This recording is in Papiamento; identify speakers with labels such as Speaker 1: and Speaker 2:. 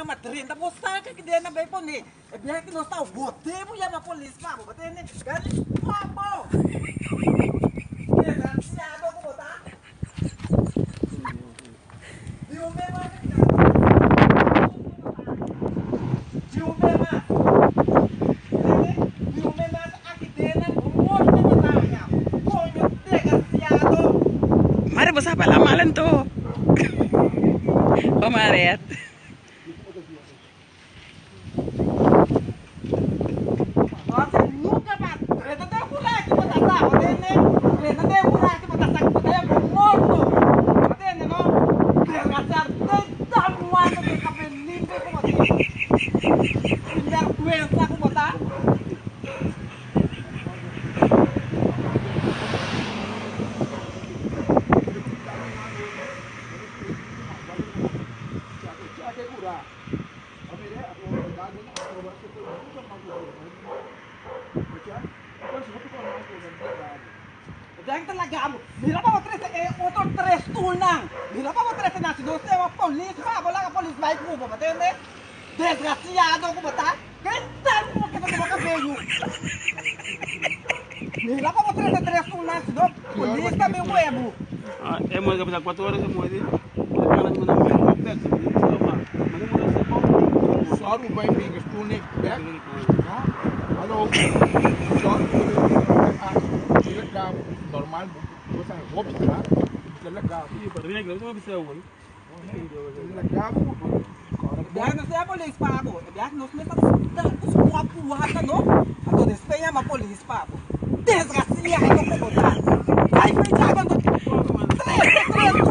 Speaker 1: mama drenta bo saka ki den nan bay pone. E biaha ki nos ta bote bo yama polis pa bo, bo tende? Gani popo! Desgraciado ku bo ta. Di un be mas aki nan. Di un be mas. Tende? Di un be mas aki den nan bo morto bo ta haña. Coño desgraciado!
Speaker 2: Mare bo sa bala mal anto. Bo maret.
Speaker 1: Nunca mas. Drenta den cura ki bo ta sa, bo tende? Drenta den cura ki bo ta sa ki bo ta haña bo morto. Bo tende no? Desgraciado, den ta muerto den kabel limpi ku bo tin. Sinvergüenza ku bo ta. Dèk ta laga bo. Mira pa bo trese e otro tres stoelnan. Mira pa bo trese nan. Si no sea polis pa bo laga polis bai ku bo. Bo tende? Desgrasiado ku bo ta. Ke tal ku bo keda ku bo kabeyu. Mira pa bo trese tres stoelnan. Si no polis ta bin webu.
Speaker 3: Sorry bij me stoel niet back. Hallo. Sorry voor normaal we zijn opstra.
Speaker 1: Biaha no sea polis pa bo. Biaha nos mester ta squat wata no. Anto despues yama polis pa bo. Desgraciado ku bo ta. Bai fecha anto. Trese tres.